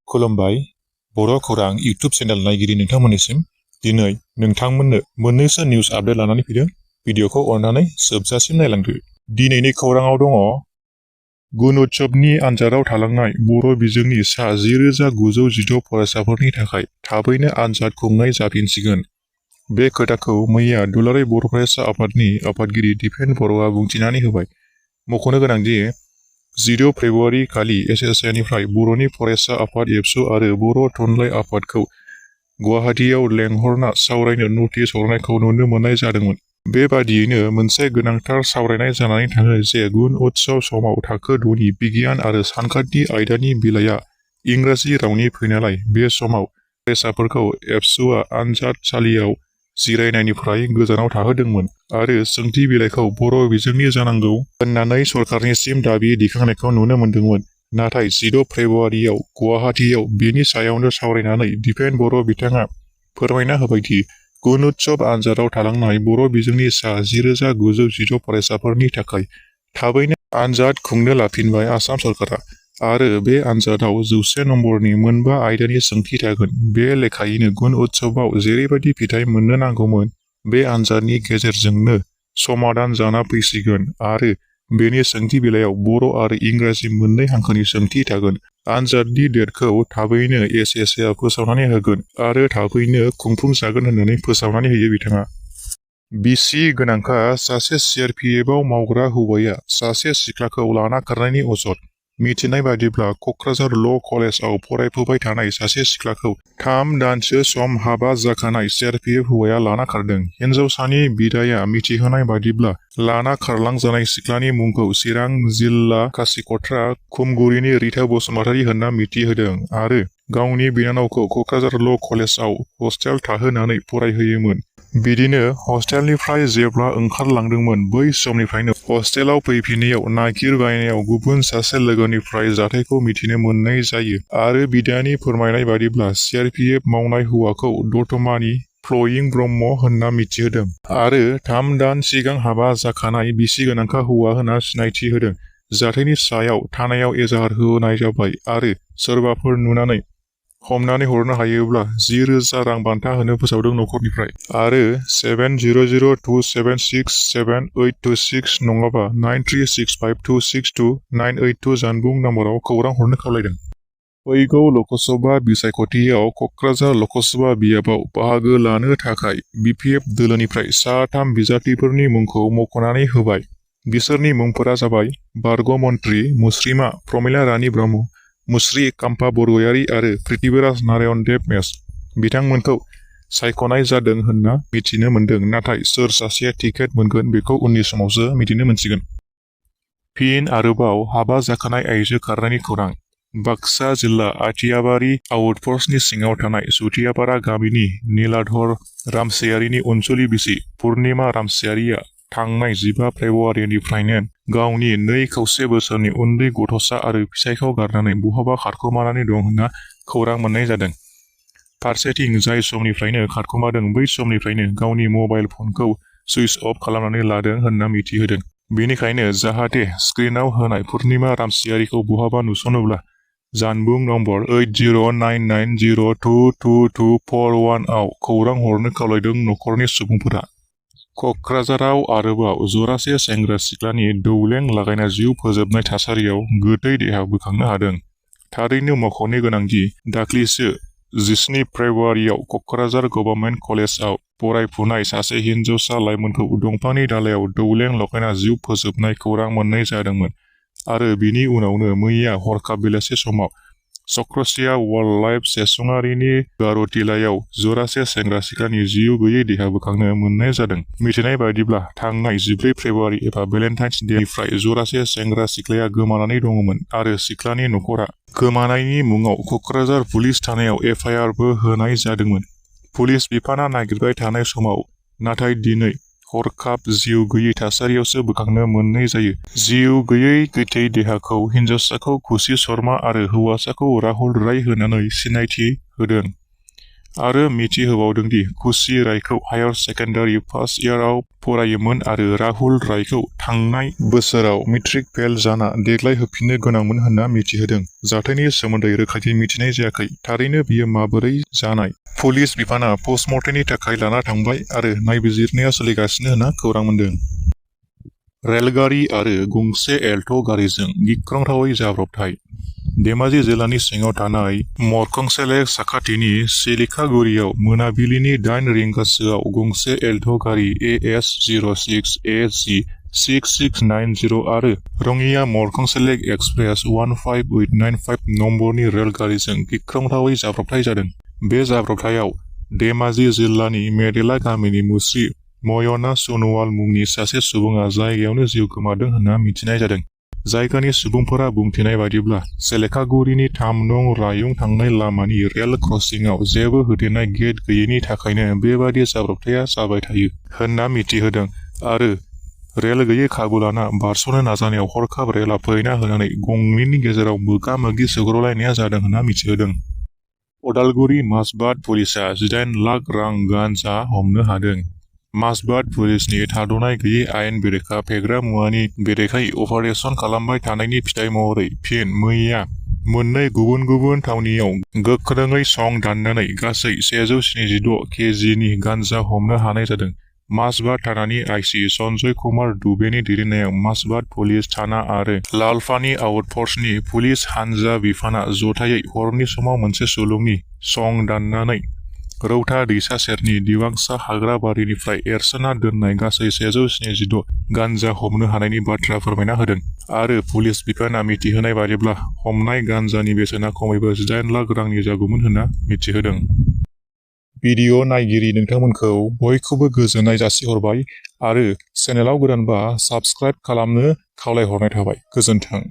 खुलुमबाय बर' खौरां YouTube channel नायगिरि नोंथांमोननिसिम दिनै नोंथांमोननो मोननैसो निउस आपडेट लानानै फैदों। भिडिअखौ अननानै जोबजासिम नायलांदो। दिनैनि खौराङाव दङ गुन उत्सबनि आनजादाव थालांनाय बर' बिजोंनि सा 10,916 फरायसाफोरनि थाखाय थाबैनो आनजाद खुंनाय जाफिनसिगोन। बे खोथाखौ मैया दुलाराय बर' फरायसा आफादनि आफादगिरि दिपेन बर'आ बुंथिनानै होबाय। मख'नो गोनांदि 10 फेब्रुआरि खालि एसएसएनिफ्राय बर'नि फरायसा आफाद एबसु आरो बर' थुनलाइ आफादखौ गुवाहाटीयाव लेंहरना सावरायनो नटिस हरनायखौ नुनो मोननाय जादोंमोन। बेबादियैनो मोनसे गोनांथार सावरायनाय जानानै थाङो जे गुन उत्सब समाव थाखो 2नि बिगियान आरो सानखान्थि आयदानि बिलाइया इंराजि रावनि फैनायलाय बे समाव फरायसाफोरखौ एबसुआ आनजादसालियाव जिरायनायनिफ्राय गोजानाव थाहोदोंमोन आरो सोंथि बिलाइखौ बर' बिजोंनि जानांगौ होननानै सरकारनिसिम दाबि दिखांनायखौ नुनो मोनदोंमोन। नाथाय 10 फेब्रुआरियाव गुवाहाटीयाव बेनि सायावनो सावरायनानै दिपेन बर' बिथाङा फोरमायना होबायदि गुन उत्सब आनजादाव थालांनाय बर' बिजोंनि सा 10,916 फरायसाफोरनि थाखाय थाबैनो आनजाद खुंनो लाफिनबाय आसाम सरकारा आरो बे आनजादाव 100 नम्बरनि मोनबा आयदानि सोंथि थागोन। बे लेखायैनो गुन उत्सबआव जेरैबायदि फिथाइ मोननो नांगौमोन बे आनजादनि गेजेरजोंनो समाधान जाना फैसिगोन आरो बेनि सोंथि बिलाइयाव बर' आरो इंराजि मोननै हांखोनि सोंथि थागोन। आनजादनि डेटखौ थाबैनो एसएसएआ फोसावनानै होगोन आरो थाबैनो खुंफुंजागोन होननानै फोसावनानै होयो बिथाङा। बिसि गोनांखा सासे सिआरपिएफआव मावग्रा हौवाया सासे सिख्लाखौ लाना खारनायनि अजद। मिथिनाय बादिब्ला क'क्राझार ल' कलेजाव फरायफुबाय थानाय सासे सिख्लाखौ 3 दानसो सम हाबा जाखानाय सिआरपिएफ हौवाया लाना खारदों। हिन्जावसानि बिदाया मिथिहोनाय बादिब्ला लाना खारलांजानाय सिख्लानि मुंखौ चिरां जिल्ला कासिकट्रा खुमगुरिनि रिता बसुमतारी होनना मिथिहोदों आरो गावनि बिनानावखौ क'क्राझार ल' कलेजाव हस्टेल थाहोनानै फरायहोयोमोन। बिदिनो हस्टेलनिफ्राय जेब्ला ओंखारलांदोंमोन बै समनिफ्रायनो हस्टेलाव फैफिननायाव नागिरबायनायाव गुबुन सासे लोगोनिफ्राय जाथायखौ मिथिनो मोननाय जायो आरो बिदानि फोरमायनाय बादिब्ला सिआरपिएफ मावनाय हौवाखौ दतमानि फ्लयिं ब्रह्म होनना मिथिहोदों आरो 3 दान सिगां हाबा जाखानाय बिसि गोनांखा हौवा होनना सिनायथि होदों। जाथायनि सायाव थानायाव एजाहार होनाय जाबाय आरो सोरबाफोर नुनानै हमनानै हरनो हायोब्ला 10,000 रां बान्था होनो फोसावदों नखरनिफ्राय आरो 7002767826 नङाबा 9365262982 जानबुं नम्बराव खौरां हरनो खावलायदों। फैगौ लकसभा बिसायख'थियाव क'क्राझार लकसभा बियाबाव बाहागो लानो थाखाय बिपिएफ दोलोनिफ्राय सा 3 बिजाथिफोरनि मुंखौ मख'नानै होबाय। बिसोरनि मुंफोरा जाबाय बारग' मन्त्रि मुस्रिमा प्रमिला रानी ब्रह्म, मुस्रि काम्पा बरगयारी आरो पृथ्वीराज नारायण देब मेस। बिथांमोनखौ सायख'नाय जादों होनना मिथिनो मोनदों, नाथाय सोर सासेया टिकेट मोनगोन बेखौ उननि समावसो मिथिनो मोनसिगोन। फिन आरोबाव हाबा जाखानाय आइजो खारनायनि खौरां। बाक्सा जिल्ला आथियाबारि आउटपस्टनि सिङाव थानाय सुथियापारा गामिनि नीलाधर रामसियारिनि अनसुलि बिसि पुर्णिमा रामसियारिया थांनाय 15 फेब्रुआरिनिफ्रायनो गावनि 2 बोसोरनि उन्दै गथ'सा आरो फिसायखौ गारनानै बहाबा खारखोमानानै दं होनना खौरां मोननाय जादों। फारसेथिं जाय समनिफ्रायनो खारखोमादों बै समनिफ्रायनो गावनि मबाइल फनखौ सुइच अफ खालामनानै लादों होनना मिथिहोदों। बेनिखायनो जाहाथे स्क्रिनाव होनाय पुर्णिमा रामसियारिखौ बहाबा नुसनोब्ला जानबुं नम्बर 8099022241 आव खौरां हरनो खावलायदों नखरनि सुबुंफोरा। क'क्राझाराव आरोबाव जरासे सेंग्रा सिख्लानि दौलें लागायना जिउ फोजोबनाय थासारियाव गोथै देहा बोखांनो हादों। थारैनो मख'नो गोनांदि दाख्लिसो 17 फेब्रुआरियाव क'क्राझार गभर्नमेन्ट कलेजाव फरायफुनाय सासे हिन्जावसा लाइमोनखौ दंफांनि दालायाव दौलें लगायना जिउ फोजोबनाय खौरां मोननाय जादोंमोन आरो बिनि उनावनो मैया हरखाब बेलासि समाव चक्रसिया वाइल्ड लाइफ सेसुङारिनि गार'टिलायाव जरासे सेंग्रा सिख्लानि जिउ गैयै देहा बोखांनो मोननाय जादों। मिथिनाय बायदिब्ला थांनाय 14 फेब्रुआरि एबा भेलेन्टाइन्स डेनिफ्राय जरासे सेंग्रा सिख्लाया गोमानानै दङमोन आरो सिख्लानि नखरा गोमानायनि मुङाव क'क्राझार पुलिस थानायाव एफआइआरबो होनाय जादोंमोन। पुलिस बिफाना नागिरबाय थानाय समाव नाथाय दिनै हरखाब जिउ गैयै थासारियावसो बोखांनो मोननाय जायो। जिउ गैयै गोथै देहाखौ हिन्जावसाखौ खुसि शर्मा आरो हौवासाखौ राहुल राय होनानै सिनायथि होदों। आरो मिथिहोबावदों दि खुसि रायखौ हायर सेकेन्डारि फार्स्ट इयाराव फरायोमोन आरो राहुल रायखौ थांनाय बोसोराव मेट्रिक फेल जाना देग्लाय होफिननो गोनांमोन होनना मिथिहोदों। जाथायनि सोमोन्दै रोखायै मिथिनाय जायाखै। थारैनो बियो माबोरै जानाय? पुलिस बिफाना पस्टमर्टेमनि थाखाय लाना थांबाय आरो नायबिजिरनाया सोलिगासिनो होनना खौरां मोन्दों। रेलगारि आरो गंसे एल्ट' गारिजों गिख्रंथावै जाब्रबथाय। धेमाजि जिल्लानि सिङाव थानाय मरखंसेलेक साखाथिनि सिलिखागुरियाव मोनाबिलिनि 8 रिंगासोआव गंसे एल्ट' गारि AS06AG 6690 आरो रङिया मरखंसेलेक एक्सप्रेस 15895 नम्बरनि रेलगारिजों गिख्रंथावै जाब्रबथाय जादों। बे जाब्रबथायाव धेमाजि जिल्लानि मेदेला गामिनि मुस्रि मयना सन'वाल मुंनि सासे सुबुङा जायगायावनो जिउ गोमादों होनना मिथिनाय जादों। जायगानि सुबुंफोरा बुंथिनाय बायदिब्ला सेलेखागुरिनि 3 नं रायुं थांनाय लामानि रेल क्रसिंआव जेबो होथेनाय गेट गैयैनि थाखायनो बेबादि जाब्रबथाया जाबाय थायो होनना मिथिहोदों आरो रेल गैयै खाबु लाना बारस'नो नाजानायाव हरखाब रेलआ फैना होनानै गंनैनि गेजेराव मोगा-मोगि सौग्रावलायनाया जादों होनना मिथिहोदों। उदालगुरि माजबाद पुलिसआ 18 लाख रां गान्जा हमनो हादों। माजबाद पुलिसनि थाद'नाय गैयै आयेन बेरेखा फेग्रा मुवानि बेरेखायै अपारेसन खालामबाय थानायनि फिथाइ महरै फिन मैया मोननै गुबुन गुबुन थावनियाव गोख्रोङै सं दाननानै गासै 176 केजिनि गान्जा हमनो हानाय जादों। माजबाद थानानि आइसि सन्जय कुमार दुबेनि दैदेननायाव माजबाद पुलिस थाना आरो लालफानि आउटपस्टनि पुलिस हानजा बिफाना जथायै हरनि समाव मोनसे सुलुंनि सं दाननानै रौता दैसा सेरनि दिवांसा हाग्राबारिनिफ्राय एरसोना दोननाय गासै 176 गान्जा हमनो हानायनि बाथ्रा फोरमायना होदों आरो पुलिस बिफाना मिथिहोनाय बायदिब्ला हमनाय गान्जानि बेसेना खमैबो 18 लाख रांनि जागौमोन होनना मिथिहोदों। भिडिअ नायगिरि नोंथांमोनखौ बयखौबो गोजोननाय जासिहरबाय आरो चेनेलाव गोदानबा साबस्क्राइब खालामनो खावलायहरनाय थाबाय। गोजोन्थों।